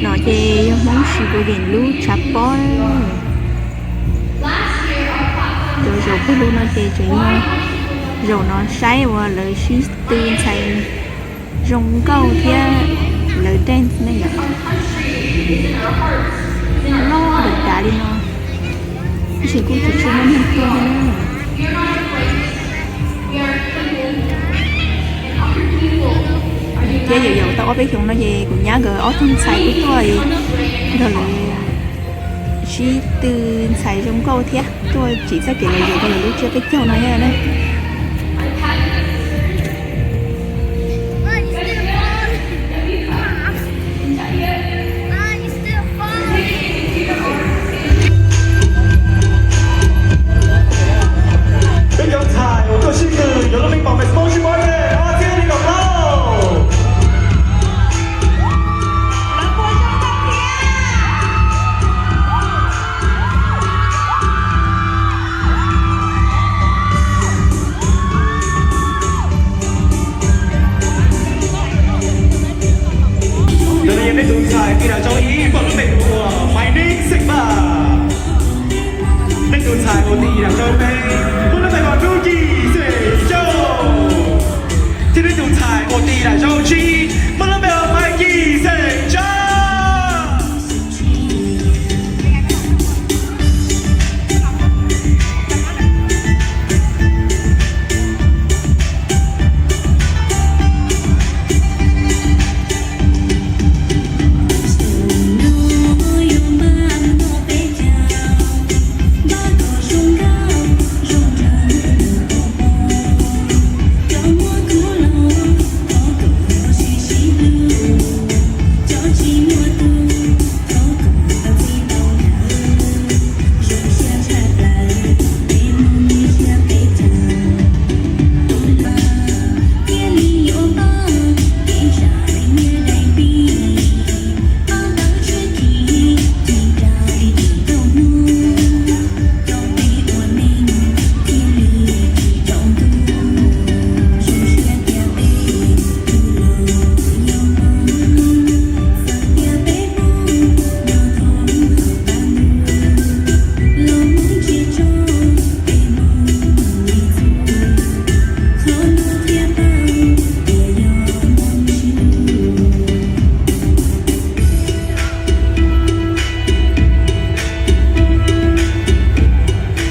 No ces yog Hmoob Sheboygan lub tshav pob. Cov zaum pug lug no ces tseem yog zaum no saib uas lawv sib tw ntxhais zoo nkauj thiab lawv dance ne yom. Loj dav dav li no, tab sis kuj tsis tshua muaj neeg tuaj thiab na. Thiab yaum yaum tau ob peb xyoos no ces kuv nyab nkawd ob tug ntxhais kuj tuaj nrog lawv sib tw ntxhais zoo nkauj thiab tuaj tsim txoj kev lom zem rau lawv lub tsiab peb caug no thiab na. Peb cov ntxhais uas tuaj sib tw yuav lub meej pom Hmoob Sib Pov Tes ob txhiab nees nkaum plaub. Ntawm no yog peb tus ntxhais ti daim zoo ib muaj lub npe hu ua Maiv Neeb xeem Npaj. Peb tus ntxhais uas ti daim zoo peb muaj lub npe hu ua Nuj Yim xeem Xyooj. Thiab peb tus ntxhais uas ti daim zoo tsib muaj lub npe hu ua Maiv Yim xeem Tsab.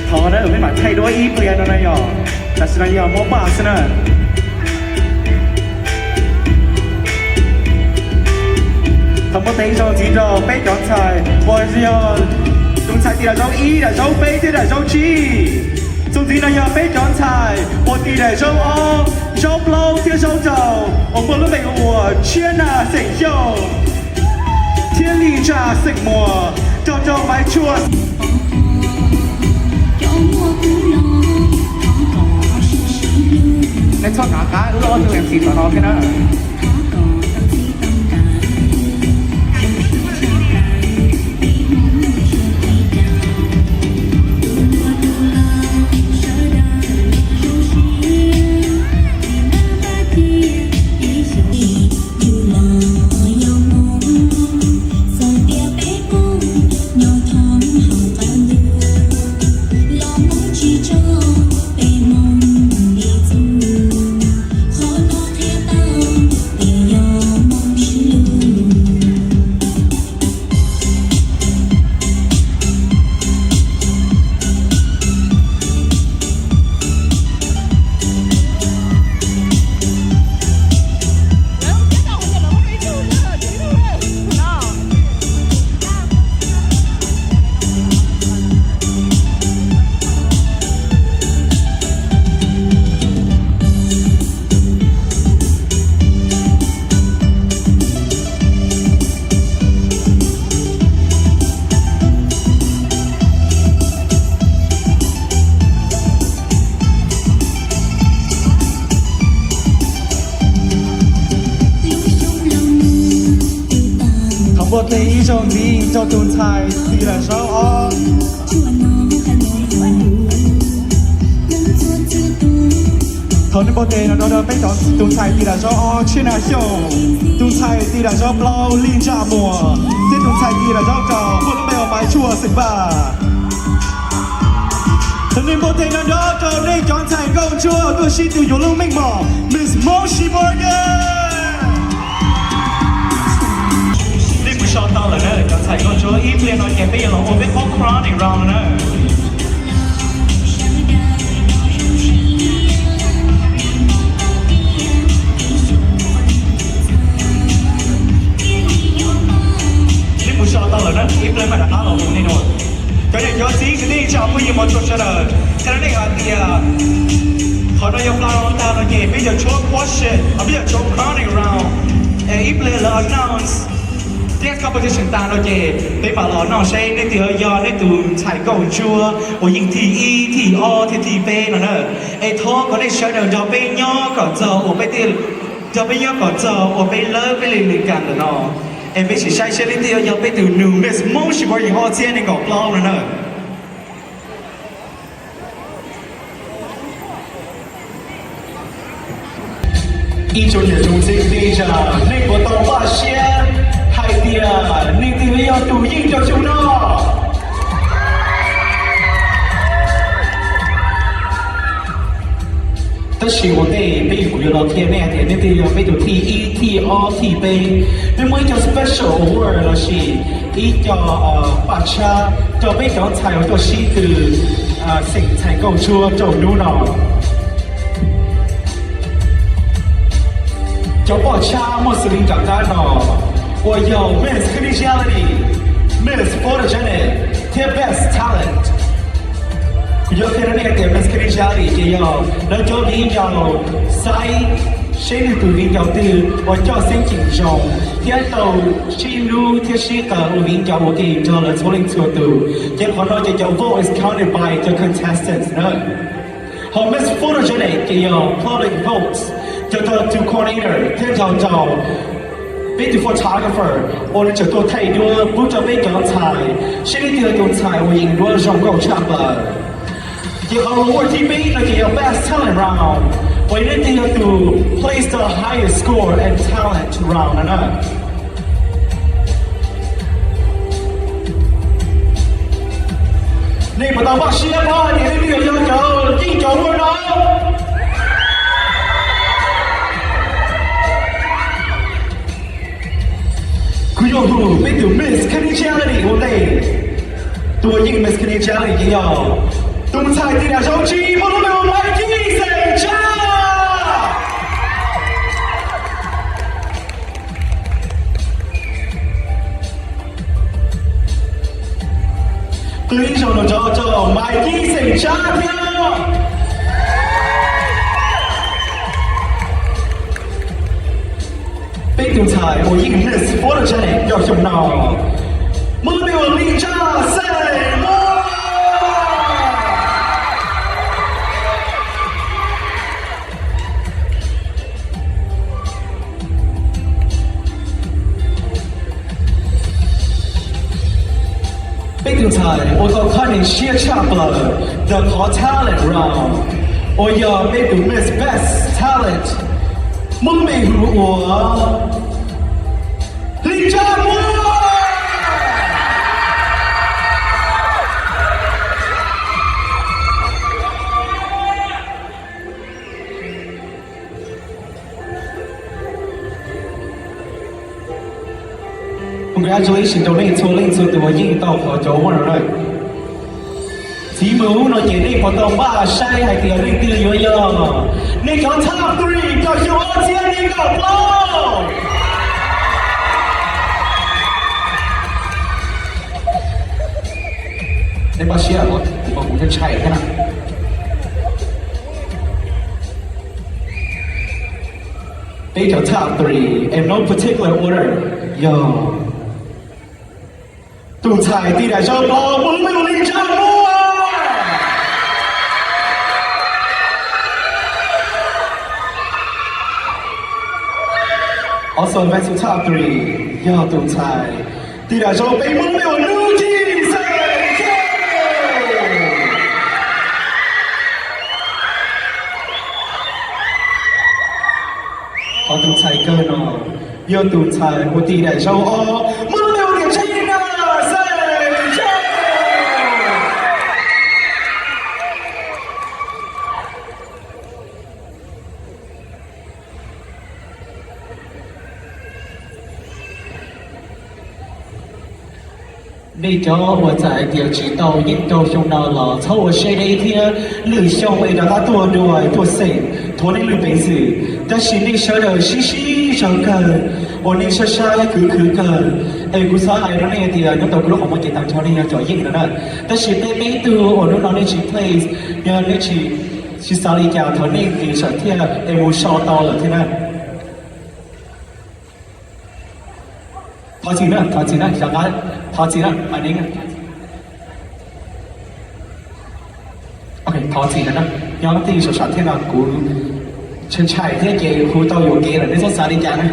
Thov na, peb mam thaij duab ib pliag no na yom. Tam sim no yog mob paj xwb na. Thov npuaj tes ib zaug ntxiv rau peb cov ntxhais uas yog tus ntxhais ti daim zaub ib, daim zaub peb thiab daim zaub tsib. Txuas ntxiv no yog peb cov ntxhais uas ti daim zaub ob, zaub plaub thiab zaub rau uas muaj lub npe hu ua Tshiab Nag xeem Xyooj thiab Li Ntsa xeem Muas, rau rau Maiv Tshuaj. Nej txhob nav qab wb ob tug M C tom no thiab na. Thov npuaj tes ib zaug ntxiv rau tus ntxhais ti daim zaub ob. Thov nej npuaj tes nrov nrov rau peb cov tus ntxhais tis nram zos Ob Tshiab Nas Xyooj, tus ntxhais tis nram zos Plaub Lis Ntsaj Muas, thiab tus ntxhais tis nram zos Rau Muaj lub npe ua Maiv Tshuaj Xeem Vaj. Thov nej npuaj tes nrov nrov rau nej cov ntxhais nkauj ntsuab tuaj sib tw yuav lub meej mom Miss Moshi Morgan. Nej mus so tau lawm na cov ntxhais nkauj ntsuab, ib pliag no ces peb yuav los ua peb qub crowning round na. Nej mus so tau lawm na, ib pliag mam rov qab los ua nej dua. Cov niam cov txiv kwv tij neej tsa phooj ywg mog, txhua sawv daws, qhia rau nej hais tias qhov no yog fla round tag no ces peb yuav tshuab question, peb yuav tshuab crowning round, es ib pliag lawv announce guest competition tag no ces peb mam los noj seb nej twb yog nej tus ntxhais nkauj ntsuab uas yeej thib ib, thib ob thiab thib peb no na. Es thov kom nej sawv daws nrog peb nyob kom txog uas peb, nrog peb nyob kom txog uas peb lawb peb li li kas ntawm no. Es peb sim saib seb leej twg yog peb tus nus Miss Hmoob Sibor Yeem ob txhiab nees nkaum plaub no na. Ib tsoom niam tsoom txiv kwv tij neej tsa, nej puas tau npaj siab hais tias nej twg yog tus yeej rau xyoo no? Tab sis ua ntej peb yuav, kuv yuav los qhia nej hais tias nej twg yog peb tus thib ib, thib ob, thib peb. Peb muaj ib co special award lossis ib co paj tshab rau peb cov ntxhais uas tuaj sib tw xeem ntxhais nkauj ntsuab rau hnub no. Cov paj tshab muaj xws li nram qab no uas yog Miss Congeniality, Miss Photogenic thiab Best Talent. Kuv yuav qhia rau nej hais tias Miss Congeniality ces yog lawv cov viv ncaus saib seb nws tus viv ncaus twg uas coj xeeb ceem zoo thiab tau sib hlub thiab sib qawm ua viv ncaus ua ke nrog lawv txhua leej txhua tus. Ces qhov no ces cov vote is counted by the contestants na. Ho Miss Photogenic ces yog public votes, cov tau tus coordinator thiab nrog rau peb tus photographer uas nws tseem tuaj thaij duab pub rau peb cov ntxhais seb leej twg yog tus ntxhais uas yeem duab zoo nkauj tshaj plaws. Ces qhov award thib peb no ces yog Best Talent Round, uas yog leej twg yog tus place the highest score and talent round no na. Nej puas tau npaj siab paub hais tias leej twg yog cov yeej cov award no? Kuv yuav hu peb tus Miss Congeniality ua ntej. Tus uas yeej Miss Congeniality ces yog tus ntxhais tis nram zos Tsis muaj lub npe ua Maiv Kib xeem Tsa. Qw ib zaug no rau Maiv Kib xeem Tsa thiab. Peb tus ntxhais uas yeej Miss Photogenic rau xyoo no muaj lub npe ua Li Ntsaj xeem Muas. Peb tus ntxhais uas tau khav neeg siab tshaj plaws ntawm qhov talent round uas yog peb tus Miss Best Talent muaj lub npe hu ua Li Ntsaj Muas. Congratulations rau nej txhua leej txhua tus uas yeej tau qhov cov award no lawm. Txiv mus ub no ces nej puas tau npaj saib hais tias leej twg yuav yog nej cov top three rau xyoo ob txhiab nees nkaum plaub? Nej npaj siab los kuv ntshai thiab na. Peb cov top three in no particular order yog tus ntxhais tis nram zos Plaub muaj lub npe ua Li Ntsaj Muas. Also in top three yog tus ntxhais tis nram zos Peb muaj lub npe ua Nub Ci xeem Kheej. Qhov tus ntxhais kawg no yog tus ntxhais ua tim daim zauj ob, muaj lub npe hu tias Tshaj Yeej na, Xeem Xyooj. Nej cov uas txawm hais tias tsis tau yeej rau xyoo no los txhob ua siab deb thiab, lwm xyoo es rov qab tuaj dua tuaj xeem, thov nej lwm peev xwm. Tab sis nej sawv daws sib sib zog kawg, uas nej saib saib khwv khwv kawg, es kuv xav hais rau nej tias nyob tau kuv lub qhov muag ces tag nrho nej yog cov yeej no na. Tab sis peb peb tug uas hnub no nej tsis place, yog nej tsis, tsis xav li cas thov nej nqis saum thiaj es mus so tau lawm thiab na. Thov txim na, thov txim na, xyov qab, thov txim na, thov txim na. Ok, thov txim na, nyob tij saum sam thiaj no kuv ntshai ntshai thiab ces hu tau yuam kev lawm, nej txhob xav li cas na.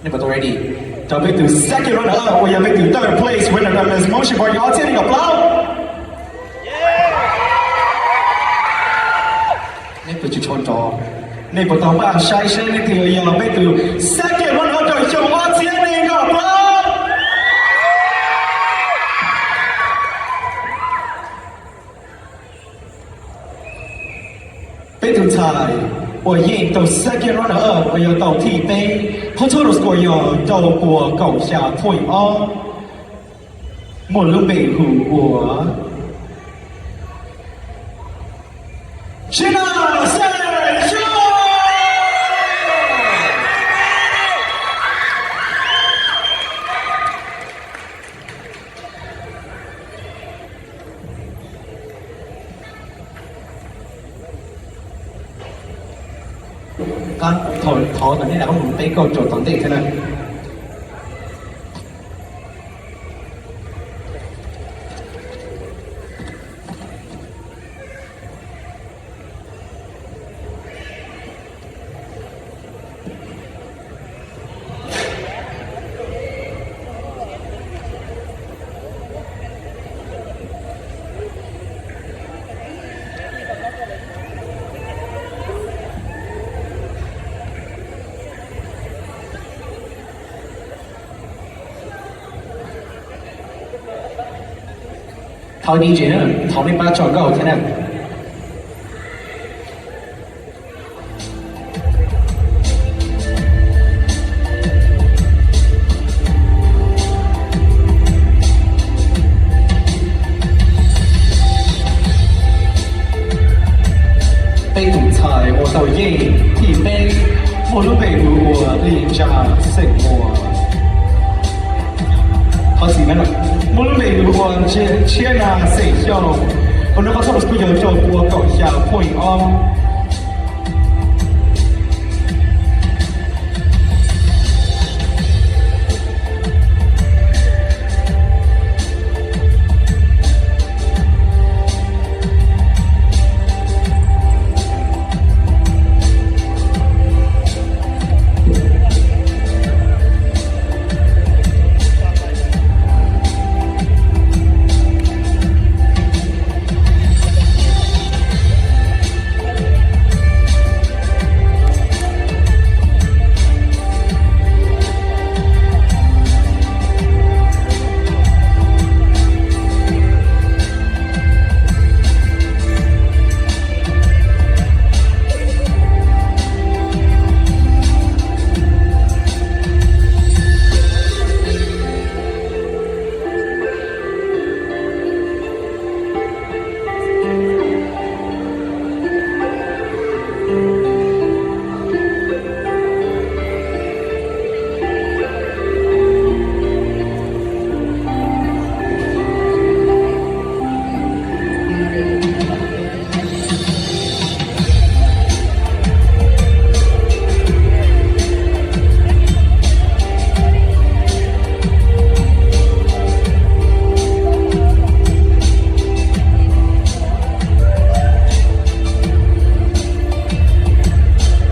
Nej puas tau ready? Rau peb tus second runner up uas yog peb tus third place winner rau Miss Moshi Party ob txhiab nees nkaum plaub. Nej puas tsis tshua nrov? Nej puas tau npaj saib seb leej twg yog peb tus second runner up rau xyoo ob txhiab nees nkaum plaub? Peb tus ntxhais uas yeej tau second runner up uas yog tau thib peb, total score yog rau puas kaum xya point ob, muaj lub npe hu ua Tshia Nas Xeem Xyooj. Qab thov, thov kom nej lam mus teb kauj ruam tom ntej thiab na. Thov D J na, thov nej pab tso nkauj thiab na. Peb tus ntxhais uas tau yeej thib peb muaj lub npe hu ua Li Ntsa Xeem Muas. Thov txim na, muaj lub npe hu ua Tshia Nas Xeem Xyooj, uas nws qhov total score yog rau puas kaum xya point ob.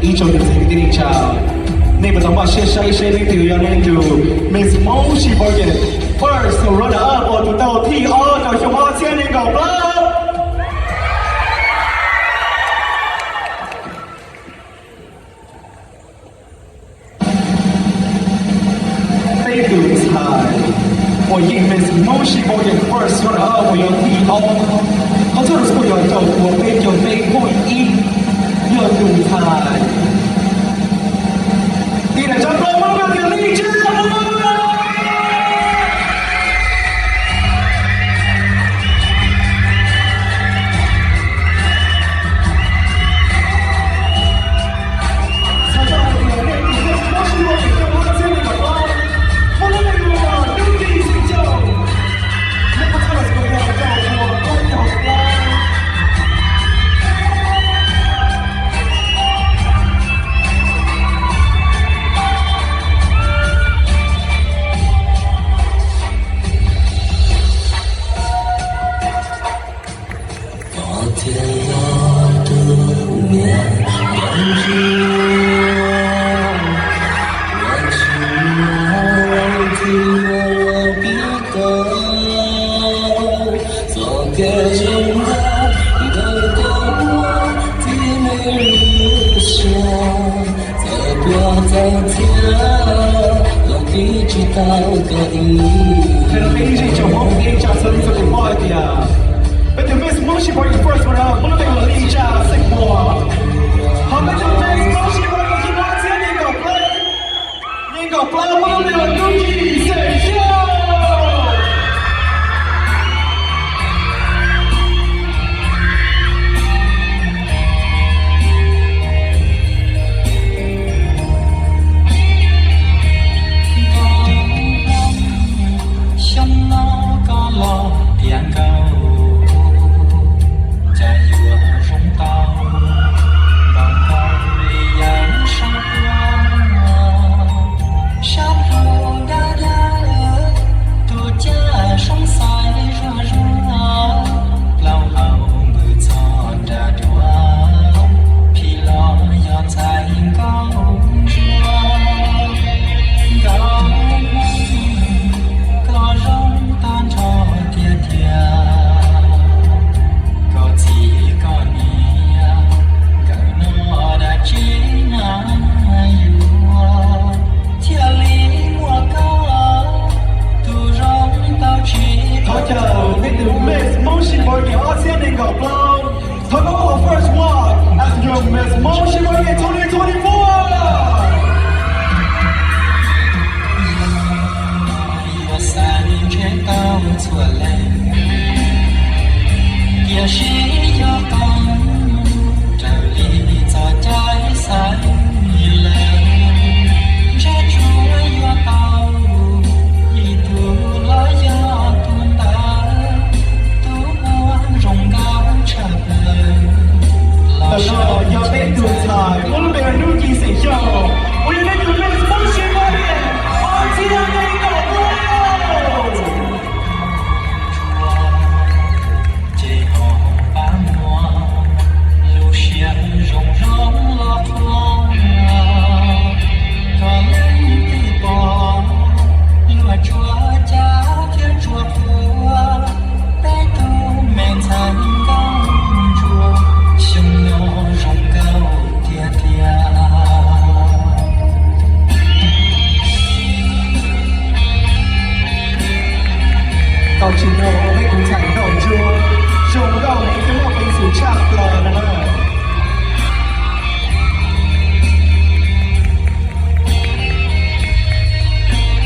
Ib tsoom niam txiv kwv tij neej tsa, nej puas tau npaj siab saib seb leej twg yog nej tus Miss Moshi Project first runner up uas tus tau thib ob rau xyoo ob txhiab nees nkaum plaub? Yeej Miss Hmoob Sib Pov Yeej first runner up uas yog thib ob, qhov txhua tus kuj yog caum uas peb caug peb phooj ywg yog tus ntxhais. Ib daim tsaug aplaus rau Li Tsa. Koj thiaj yog tus niam ntsuag, ua tsis muaj leej twg yuav pib tau. Txoj kev zoo nkauj ntawm koj muaj tib neeg lub siab, txawm pluag txawm thiab los khwv tsis tau koj ib. Qhia rau peb ib zej tsoom Hmoob ib tsoom txhua leej txhua tus paub hais tias peb tus Miss Hmoob Sib Pov Yeej first runner up muaj lub npe hu ua Li Tsa xeem Muas. Hos peb tus Miss Hmoob Sib Pov Yeej xyoo ob txhiab nees nkaum plaub, nees nkaum plaub muaj lub npe hu ua Nuj Ci xeem Xyooj. Xyoo no koj los tiav nkauj, cas yuav zoo tau npaum nkaus li yawm sab pluag. Sab plhu dawb dawb, tus caj soob xais zuag zuag, plaub hau npws txog nram duav, phim los yog ntxhais nkauj ntsuag. Nkauj Hmoob, koj zoo tag nrho tiag tiag, koj txiv koj niam nkawd noj dab tsi na yuav thiaj li muaj koj tus zoo tau tsis. Thov caw peb tus Miss Hmoob Sib Pov Yeej ob txhiab nees nkaum plaub, thov koj ua first walk as your Miss Hmoob Sib Pov Yeej twenty twenty-four. Yuav xav ntseb tau txhua leej, tiam sis yog tau raws li txoj cai xaiv lawm, ntshe tsuas yuav tau ib tug los yog tus ntawd, tus uas zoo nkauj tshaj plaws. Ntawm no yog peb tus ntxhais muaj lub npe hu ua Nuj Ci xeem Xyooj, uas yog peb tus Miss Hmoob Sib Pov Yeej ob txhiab nees nkaum plaub. Ces ho pab muab lub siab zoo zoo los qhuas, kom leej twg pom luag tsuas cav thiab tsuas qhuas. Peb tus me ntxhais nkauj ntsuag xyoo no zoo nkauj tiag tiag. Tau tsis tau peb tus ntxhais nkauj ntsuag zoo nkauj heev thiab muaj peev xwm tshaj plaws no na.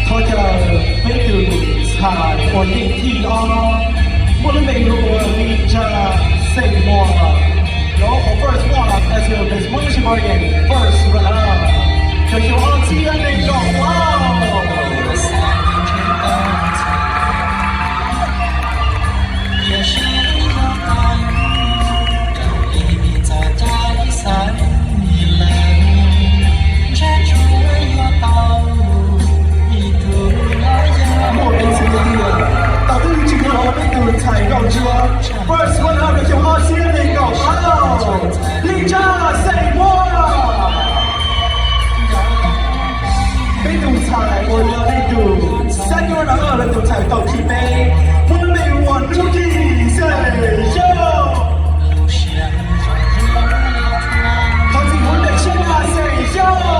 Thov caw peb tus ntxhais uas yeej thib ob, muaj lub npe hu ua Li Tsa xeem Muas, los ua first one as your Miss Hmoob Sib Pov Yeej first runner up, rau xyoo ob txhiab nees nkaum plaub. Muaj peev xwm tiag tiag, tau twb tsis tau los ua peb tus ntxhais nkauj ntsuag first runner up rau xyoo ob txhiab nees nkaum plaub, Li Tsa xeem Muas. Peb tus ntxhais uas yog peb tus second runner up los tus ntxhais tau thib peb, muaj lub npe hu ua Nuj Ci xeem Xyooj. Thov txim huv ntes siab na xeem Xyooj.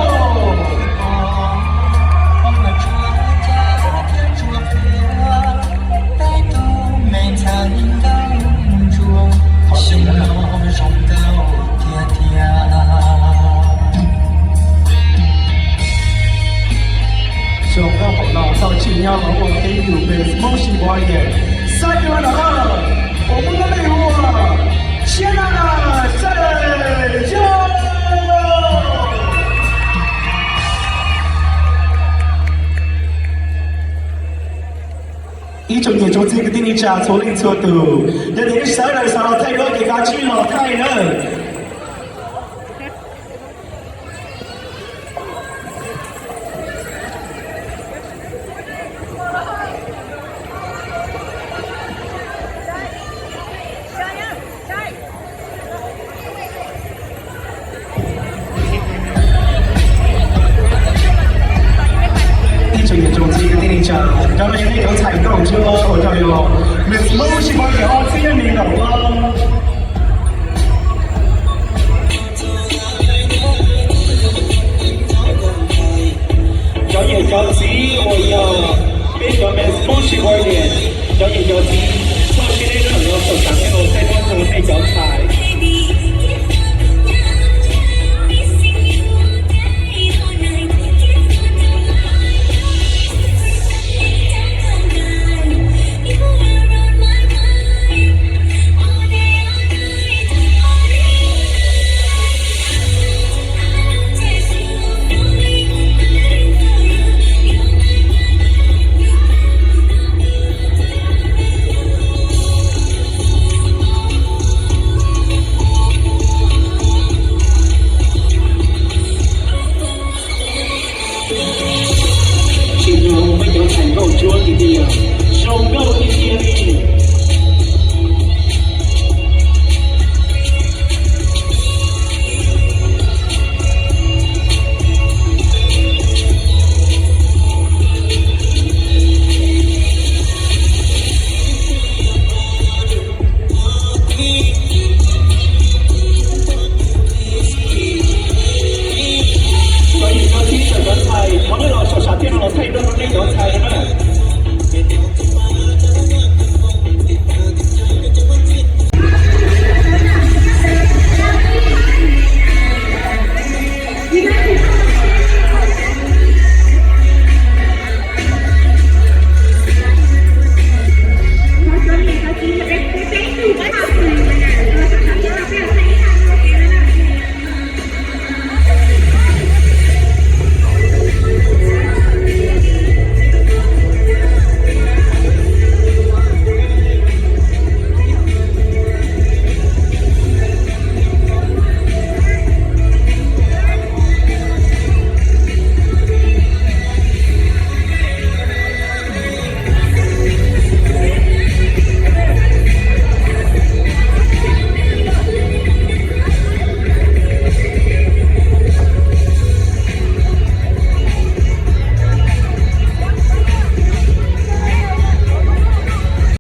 Tsim nyog los ua peb yug pes Hmoob Sib Pov Yas, xab kiv los no, uas muaj lub npe hu ua Siab Naj Xab Yaj. Ib tsoom niam tsoom txiv kwv tij neej tsa txhua leej txhua tus, yog tias nej sawv daws xav los thaij duab ces kav tsij los thaij nawb. Ib tsoom niam tsoom txiv kwv tij neej tsa, cov no yog nej cov ntxhais nkauj ntsuab uas yog Miss Hmoob Sib Pov Yas ob txhiab nees nkaum plaub. Cov niam cov txiv uas yog peb cov Miss Hmoob Sib Pov Yas, cov niam cov txiv, txoj kev lej lawm los txaus siab los thaij duab rau nej cov ntxhais. Tsim nyog peb cov ntxhais nkauj ntsuab tiag tiag, zoo nkauj tiag tiag li. Cov niam cov txiv, cov ntxhais, thov nej los saum sam thiaj no los thaij duab rau nej cov ntxhais na.